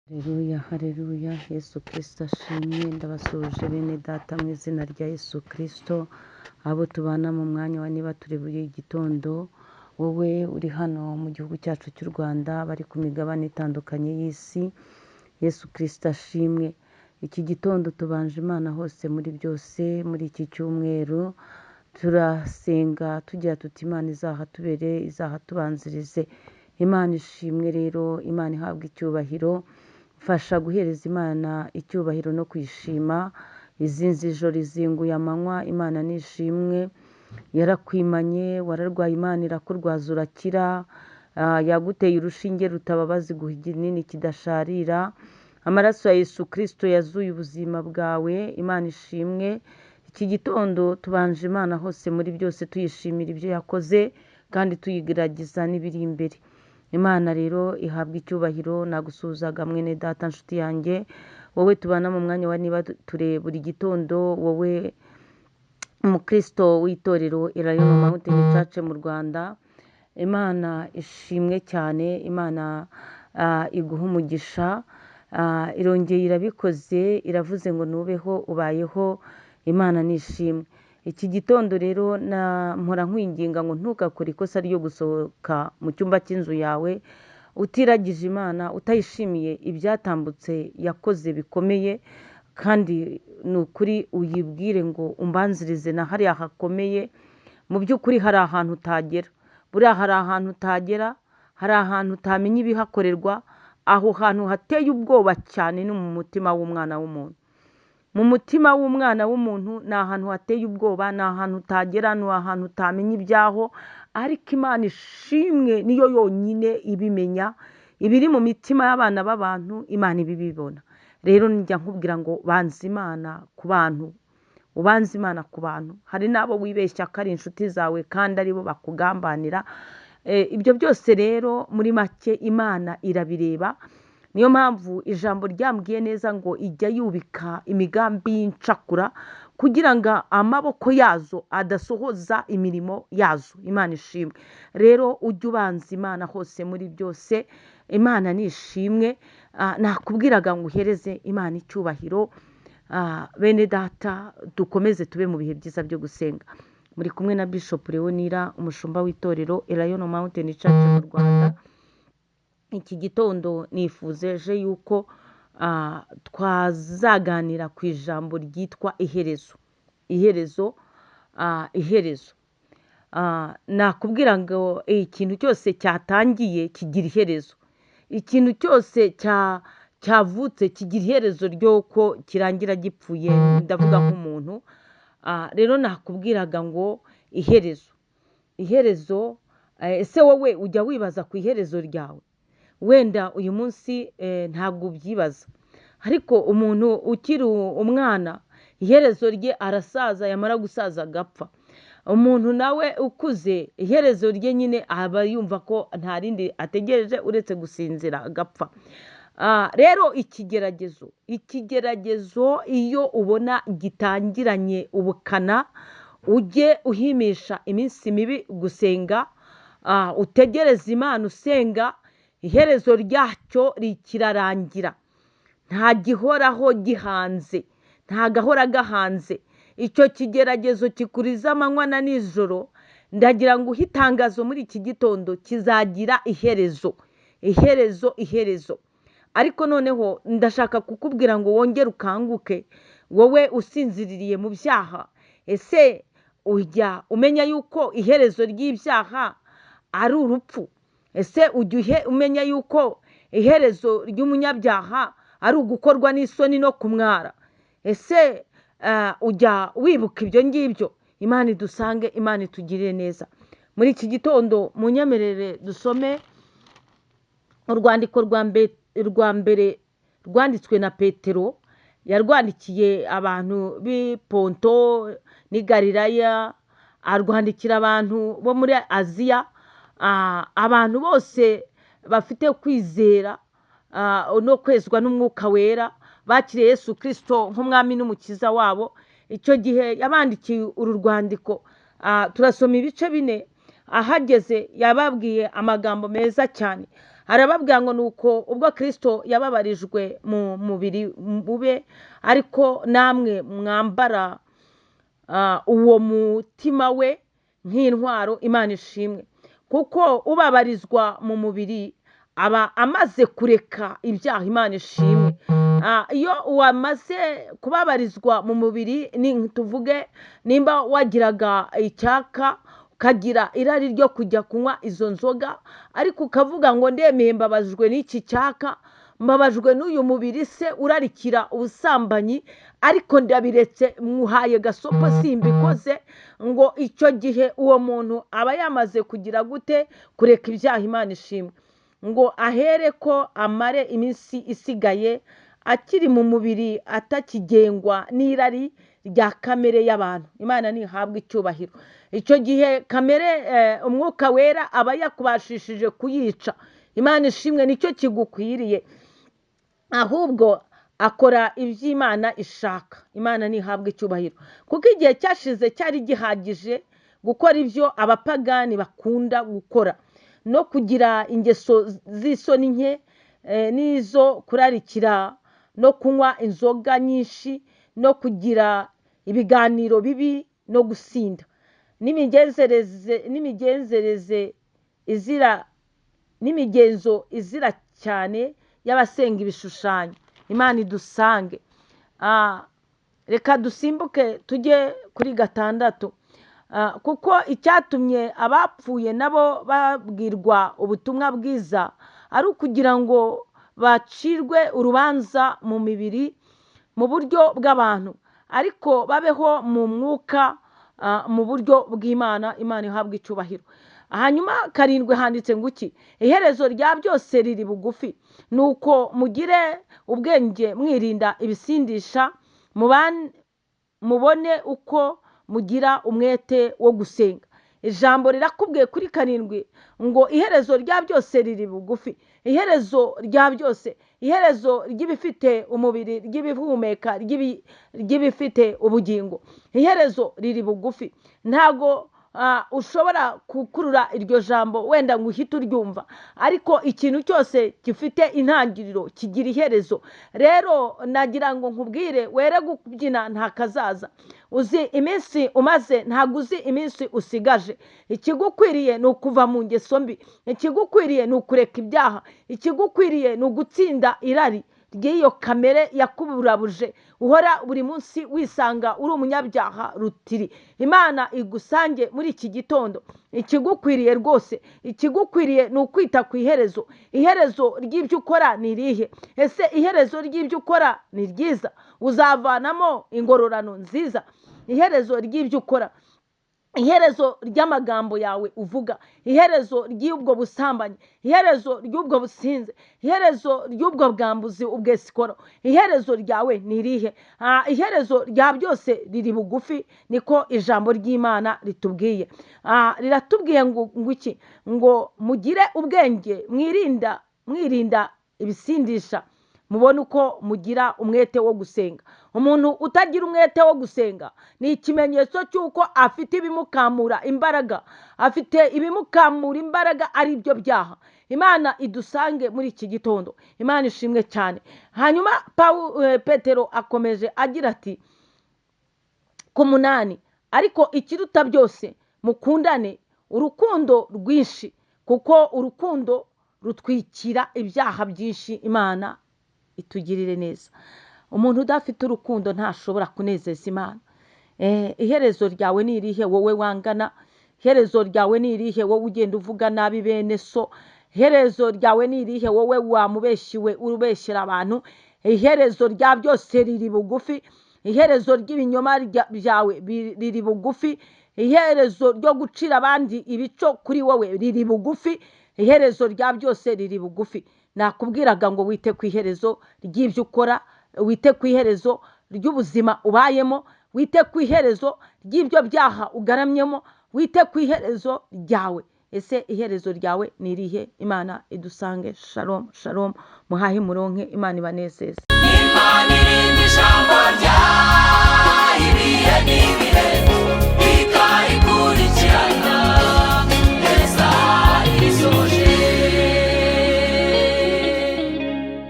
Haleluya, haleluya, Yesu Kristo ashimwe. Ndabasuhuje bene data mu izina rya Yesu Kristo, abo tubana mu mwanya wa niba turi buri gitondo, wowe uri hano mu gihugu cyacu cy'u Rwanda, bari ku migabane itandukanye y'isi, Yesu Kristo ashimwe. Iki gitondo tubanje Imana hose muri byose, muri iki cyumweru turasenga tugira tuti Imana izahatubere, izahatubanzirize. Imana ishimwe rero, Imana ihabwe icyubahiro. Mfasha guhereza Imana icyubahiro no kwishima. Izinze ijoro izinguye amanywa, Imana nishimwe. Yarakwimanye, wararwaye Imana irakurwaza urakira. Yaguteye urushinge rutababaza iguha ikinini kidasharira. Amaraso ya Yesu Kristo yazuye ubuzima bwawe, Imana ishimwe. Iki gitondo tubanje Imana hose muri byose, tuyishimira ibyo yakoze kandi tuyigeragiza n'ibiri imbere. Imana rero ihabwa icyubahiro. Nagusuhuzaga mwene data, nshuti yanjye, wowe tubana mu mwanya wa niba ture buri gitondo, wowe umukristo w'itorero Elayono Mountain Church mu Rwanda. Imana ishimwe cyane, Imana iguha umugisha. Irongeye irabikoze, iravuze ngo nubeho ubayeho, Imana nishimwe. Iki gitondo rero mpora nkwinginga ngo ntugakore ikosa ryo gusohoka mu cyumba cy'inzu yawe utiragije Imana, utayishimiye ibyatambutse yakoze bikomeye, kandi ni ukuri uyibwire ngo umbanzirize na hariya hakomeye. Mu by'ukuri hari ahantu utagera, buriya hari ahantu utagera, hari ahantu utamenya ibihakorerwa, aho hantu hateye ubwoba cyane ni mu mutima w'umwana w'umuntu. Mu mutima w'umwana w'umuntu ni ahantu hateye ubwoba, ni ahantu utagera, ni ahantu utamenya ibyaho, ariko Imana ishimwe niyo yonyine ibimenya, ibiri mu mitima y'abana b'abantu Imana ibibibona. Rero njya nkubwira ngo banza Imana ku bantu, ubanze Imana ku bantu. Hari n'abo wibeshya ko ari inshuti zawe kandi aribo bakugambanira. Ibyo byose rero muri make Imana irabireba. Niyo mpamvu ijambo ryambwiye neza ngo ijya yubika imigambi y'incakura kugira ngo amaboko yazo adasohoza imirimo yazo. Imana ishimwe. Rero ujye ubanza Imana hose muri byose, Imana nishimwe. Nakubwiraga ngo uhereze Imana icyubahiro. Bene data, dukomeze tube mu bihe byiza byo gusenga. Muri kumwe na Bishop Leonira, umushumba w'itorero Elayono Mountain Church mu Rwanda. Iki gitondo nifuzeje yuko twazaganira ku ijambo ryitwa iherezo. Iherezo, iherezo. Nakubwira ngo ikintu cyose cyatangiye kigira iherezo. Ikintu cyose cyavutse kigira iherezo ry'uko kirangira gipfuye, ndavuga nk'umuntu. Rero nakubwiraga ngo iherezo. Iherezo, ese wowe ujya wibaza ku iherezo ryawe? Wenda uyu munsi ntabwo ubyibaza, ariko umuntu ukiri umwana iherezo rye arasaza, yamara gusaza agapfa. Umuntu nawe ukuze iherezo rye nyine aba yumva ko nta rindi ategereje uretse gusinzira agapfa. Rero ikigeragezo iyo ubona gitangiranye ubukana, ujye uhimisha iminsi mibi gusenga, utegereze Imana usenga, iherezo ryacyo rikirarangira. Nta gihoraho gihanze, nta gahora gahanze. Icyo kigeragezo kikuriza amanywa na nijoro, ndagira ngo uhe itangazo muri iki gitondo, kizagira iherezo, iherezo, iherezo. Ariko noneho ndashaka kukubwira ngo wongere ukanguke, wowe usinziririye mu byaha. Ese ujya umenya yuko iherezo ry'ibyaha ari urupfu? Ese ujya umenya yuko iherezo ry'umunyabyaha ari ugukorwa n'isoni no kumwara? Ese ujya wibuka ibyo ngibyo? Imana idusange, Imana itugirire neza. Muri iki gitondo munyemerere dusome urwandiko rwa mbere rwanditswe na Petero. Yarwandikiye abantu b'i Ponto n'i Galilaya, arwandikira abantu bo muri Aziya, abantu bose bafite kwizera no kwezwa n'Umwuka Wera, bakiriye Yesu Kristo nk'umwami n'umukiza wabo. Icyo gihe yabandikiye uru rwandiko. Turasoma ibice bine. Ahageze yababwiye amagambo meza cyane, Arababwira ngo nuko ubwo Kristo yababarijwe mu mubiri bube, ariko namwe mwambara uwo mutima we nk'intwaro. Imana ishimwe, kuko ubabarizwa mu mubiri aba amaze kureka ibyaha. Imana ishimwe. Iyo wamaze kubabarizwa mu mubiri, tuvuge nimba wagiraga icyaka, ukagira irari ryo kujya kunywa izo nzoga, ariko ukavuga ngo ndemeye, mbabajwe n'iki cyaka, mbabajwe n'uyu mubiri se urarikira ubusambanyi, ariko ndabiretse, mwuhaye gasopo, simbikoze. Ngo icyo gihe uwo muntu aba yamaze kugira gute? Kureka ibyaha. Imana ishimwe. Ngo ahere ko amare iminsi isigaye akiri mu mubiri, atakigengwa n'irari rya kamere y'abantu. Imana ntihabwe icyubahiro. Icyo gihe kamere, Umwuka Wera aba yakubashishije kuyica. Imana ishimwe, nicyo kigukwiriye. Ahubwo akora iby'Imana ishaka. Imana ntihabwe icyubahiro, kuko igihe cyashize cyari gihagije gukora ibyo abapagani bakunda gukora, no kugira ingeso z'isoni nke, n'izo kurarikira, no kunywa inzoga nyinshi, no kugira ibiganiro bibi, no gusinda, n'imigenzereze izira, n'imigenzo izira cyane y'abasenga ibishushanyo. Imana idusange. Reka dusimbuke tujye kuri 6. Kuko icyatumye abapfuye nabo babwirwa ubutumwa bwiza ari ukugira ngo bacirwe urubanza mu mibiri mu buryo bw'abantu, ariko babeho mu mwuka mu buryo bw'Imana. Imana ihabwa icyubahiro. Hanyuma 7 handitse ngo iki? Iherezo rya byose riri bugufi, nuko mugire ubwenge mwirinda ibisindisha, mubone uko mugira umwete wo gusenga. Ijambo rirakubwiye kuri 7 ngo iherezo rya byose riri bugufi. Iherezo rya byose, iherezo ry'ibifite umubiri, ry'ibihumeka, ry'ibifite ubugingo, iherezo riri bugufi. Ntago ushobora gukurura iryo jambo wenda ngo uhite uryumva, ariko ikintu cyose gifite intangiriro kigira iherezo. Rero nagira ngo nkubwire, were kubyina nta kazaza. Uzi iminsi umaze, ntabwo uzi iminsi usigaje. Ikigukwiriye ni ukuva mu ngeso mbi, ikigukwiriye ni ukureka ibyaha, ikigukwiriye ni ugutsinda irari ry'iyo kamere yakuburabuje, uhora buri munsi wisanga uri umunyabyaha rutiri. Imana igusange muri iki gitondo. Ikigukwiriye rwose, ikigukwiriye ni ukwita ku iherezo. Iherezo ry'ibyo ukora ni irihe? Ese iherezo ry'ibyo ukora ni ryiza? Uzavanamo ingororano nziza? Iherezo ry'ibyo ukora, iherezo ry'amagambo yawe uvuga, iherezo ry'ubwo busambanyi, iherezo ry'ubwo businze, iherezo ry'ubwo bwambuzi, ubwesikoro, iherezo ryawe ni irihe? Iherezo rya byose riri bugufi, niko ijambo ry'Imana ritubwiye. Riratubwiye ngo iki? Ngo mugire ubwenge, mwirinda ibisindisha, mubone uko mugira umwete wo gusenga. Umuntu utagira umwete wo gusenga ni ikimenyetso cy'uko afite ibimukamura imbaraga, afite ibimukamura imbaraga ari byo byaha. Imana idusange muri iki gitondo. Imana ishimwe cyane. Hanyuma Petero akomeje agira ati ku 8, ariko ikiruta byose mukundane urukundo rwinshi, kuko urukundo rutwikira ibyaha byinshi. Imana itugirire neza. Umuntu udafite urukundo ntashobora kunezeza Imana. Iherezo ryawe ni irihe wowe wangana? Iherezo ryawe ni irihe wowe ugenda uvuga nabi bene so? Iherezo ryawe ni irihe wowe wamubeshiwe urubeshyera abantu? Iherezo rya byose riri bugufi. Iherezo ry'ibinyoma byawe riri bugufi. Iherezo ryo gucira abandi ibico kuri wowe riri bugufi. Iherezo rya byose riri bugufi. Nakubwiraga ngo wite ku iherezo ry'ibyo ukora, wite ku iherezo ry'ubuzima ubayemo, wite ku iherezo ry'ibyo byaha ugaramyemo, wite ku iherezo ryawe. Ese iherezo ryawe ni irihe? Imana idusange. Shalom shalom, muhahe muronke, Imana ibanezeze. Imana irinda ijambo ryayo ibihe n'ibihe.